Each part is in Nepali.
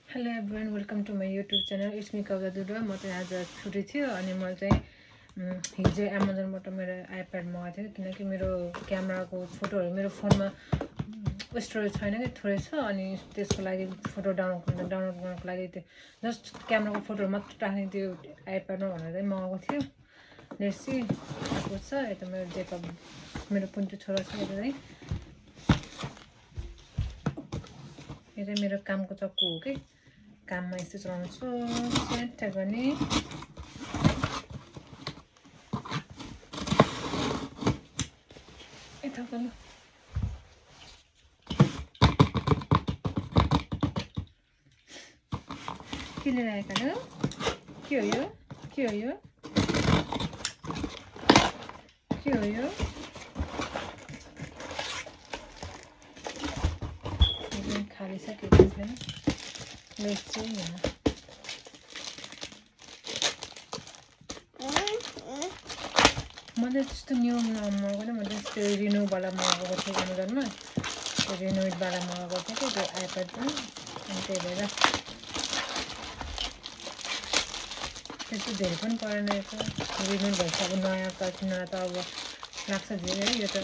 hello everyone welcome to my YouTube channel it's me Kabita Duduwa म चाहिँ आज छुट्टी थियो अनि मैले चाहिँ हिजो एमाजोनबाट मेरो आइप्याड मगाएको थिएँ किनकि मेरो क्यामेराको फोटोहरू मेरो फोनमा स्टोरेज छैन कि थोरै छ अनि त्यसको लागि फोटो डाउनलोड गर्नको लागि त्यो जस्ट क्यामेराको फोटोहरू मात्र राख्ने त्यो आइप्याडमा भनेर चाहिँ मगाएको थियो लेट्स सी आएको छ यता मेरो जेकब मेरो पुन्टु छोरा छ यता चाहिँ यो चाहिँ मेरो कामको चक्कु हो कि काममा यस्तो चलाउँछु सेट गर्ने यता गर्नु के लिएर आएका हो के हो यो के हो यो के हो यो खालिसकेको छैन लेट चाहिँ यहाँ मैले त्यस्तो न्यू मगाएको म त्यस्तो रिन्युवाला मगाएको थिएँ एमाजोनमा त्यो रिन्युवाला मगाएको थिएँ कि त्यो आइप्याड पनि अनि त्यही भएर त्यस्तो धेरै पनि परेन रहेछ रिन्यु भएपछि अब नयाँ त किनेर त अब लाग्छ धेरै यो त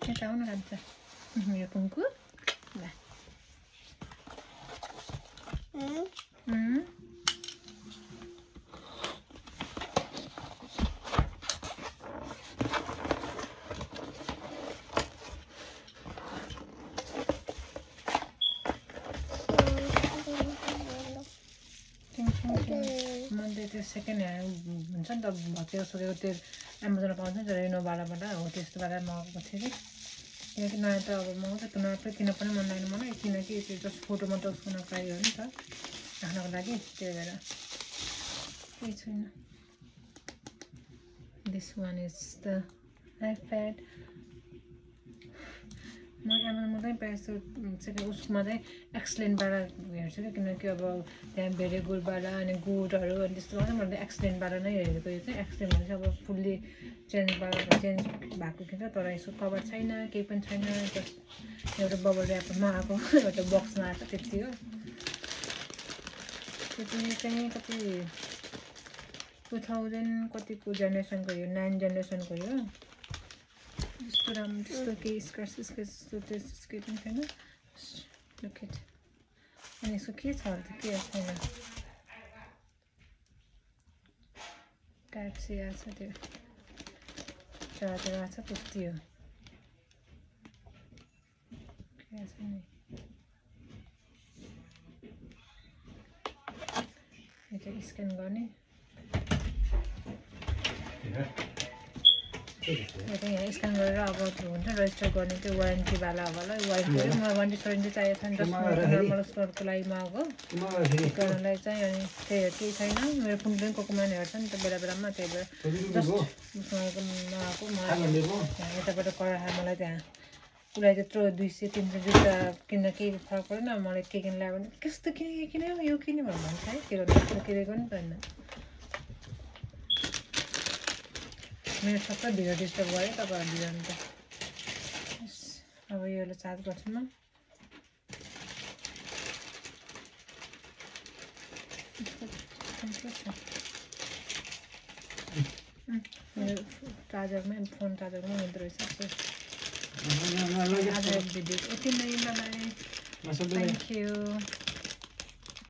यता आउनु खान्छ मेरो पुङ्कु ल मैले त्यो सेकेन्ड ह्यान्ड हुन्छ नि त भत्केको सोकेको त्यो एमाजोनमा पाउँछ नि त रेनोवालाबाट हो त्यस्तोबाट मगाएको थिएँ कि किनकि नयाँ त अब मगाउँछ त्यो नयाँ पनि किन पनि मन लाग्ने मलाई किनकि त्यो जस्ट फोटो मात्र उसको नपाइ हो नि त राख्नको लागि त्यही भएर केही छैन this one is the iPad म एमाजोनमा चाहिँ प्रायः जस्तो चाहिँ उसमा चाहिँ एक्सलेन्टबाट हेर्छु कि किनकि अब त्यहाँ भेरी गुडबाट अनि गुडहरू अनि त्यस्तो गर्छ मैले एक्सलेन्टबाट नै हेरेको यो चाहिँ एक्सलेन्ट भने चाहिँ अब फुल्ली चेन्ज भएको कि तर यसको कभर छैन केही पनि छैन जस्ट एउटा बबल ऱ्यापमा आएको एउटा बक्समा आएको त्यति हो त्यो पनि चाहिँ कति 2000 कतिको जेनेरेसनको यो 9 जेनेरेसनको यो त्यस्तो राम्रो त्यस्तो केही स्क्र्याच जस्तो त्यस्तो केही पनि छैन लुकेट अनि यसको के छ त के छैन टाइप सी आएको छ त्यो चार्जर आएको छ त्यति हो के छ नि यो चाहिँ स्क्यान गर्ने यो चाहिँ यहाँ स्क्यान गरेर अब हुन्छ रेजिस्टर गर्ने त्यो वारेन्टीवाला होला वारेन्टी मलाई वारेन्टी सोरेन्टी चाहिएको छ नि जस्ट नर्मल स्टोरको लागि मगाएको गर्नलाई चाहिँ अनि त्यही हो केही छैन मेरो फोन पनि कोकोमा हेर्छ नि त बेला बेलामा त्यही भएर जस्ट उसँग मगाएको मलाई यताबाट कराएर मलाई त्यहाँ उसलाई त्यत्रो 200-300 जुत्ता किन्न केही फरक परेन मलाई के किन ल्यायो भने कस्तो किन्यो यो किन्यो भनेर भन्छ है के गर्नु किनेको नि पर्दैन मेरो सबै भिडियो डिस्टर्ब गरेँ तपाईँहरू भिडियो त अब योलाई चार्ज गर्छु म मेरो चार्जरमै फोन चार्जरमै हुँदो रहेछ आज भिडियो यति नै मलाई थ्याङ्क यू